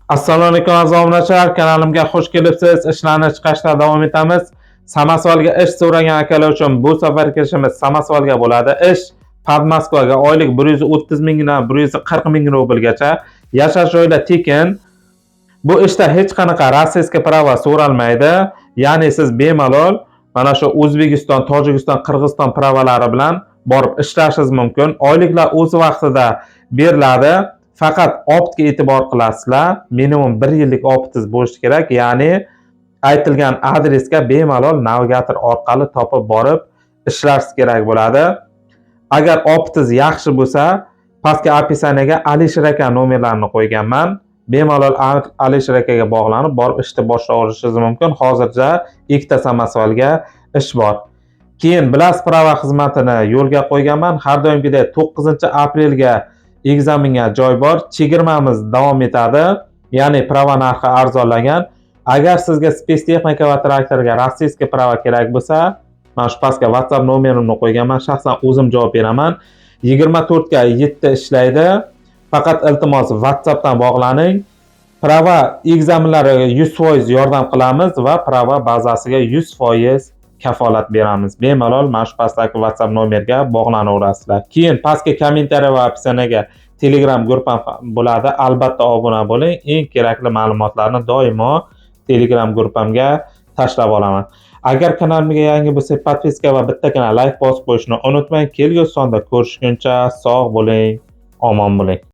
Assalomu alaykum, aziz obunachilar, kanalimga xush kelibsiz. Ishlarni chiqarishda davom etamiz. Samosvalga ish so'ragan akalar uchun bu safargi ishimiz samosvalga bo'ladi. Ish Podmoskvaga, oylik 130 mingdan 140 ming rublgacha. Yashash joylar tekin. Bu ishda hech qanaqa российский права so'ralmaydi. Ya'ni siz bemalol mana shu O'zbekiston, Tojikiston, Qirg'iziston права lari bilan borib ishlashingiz mumkin. Oyliklar o'z vaqtida beriladi. Faqat опыт ga e'tibor qilasizlar. Minimum 1 yillik опыт ingiz bo'lishi kerak. Ya'ni aytilgan adresga bemalol navigator orqali topib borib ishlashingiz kerak bo'ladi. Agar опыт ingiz yaxshi bo'lsa, pastki описание ga Alisher aka nomerlarini qo'yganman. Bemalol Alisher akaga bog'lanib, borib ishni boshlab olishingiz mumkin. Hozircha ikkita samosvalga ish bor. Keyin bilasiz, права xizmatini yo'lga qo'yganman. Har doimgidek 9-aprelga ekzamenga joy bor. Chegirmamiz davom etadi. Ya'ni права narxi arzonlagan. Agar sizga спецтехника va traktorga российский права kerak bo'lsa, mana shu pastga WhatsApp nomerimni qo'yganman. Shaxsan o'zim javob beraman. 24 ga 7 ishlaydi. Faqat iltimos, WhatsAppdan bog'laning. Права ekzamenlariga 100% yordam qilamiz va права bazasiga 100% kafolat beramiz. Bemalol mana shu pastdagi WhatsApp nomerga bog'lanaverasizlar. Keyin pastki комментарий va описание ga Telegram guruhim bo'ladi. Albatta obuna bo'ling. Eng kerakli ma'lumotlarni doimo Telegram guruhimga tashlab olaman. Agar kanalimga yangi bo'lsa, подписка va bittagina layk bosib qo'yishni unutmang. Kelgusi sonda ko'rishguncha sog' bo'ling, omon bo'ling.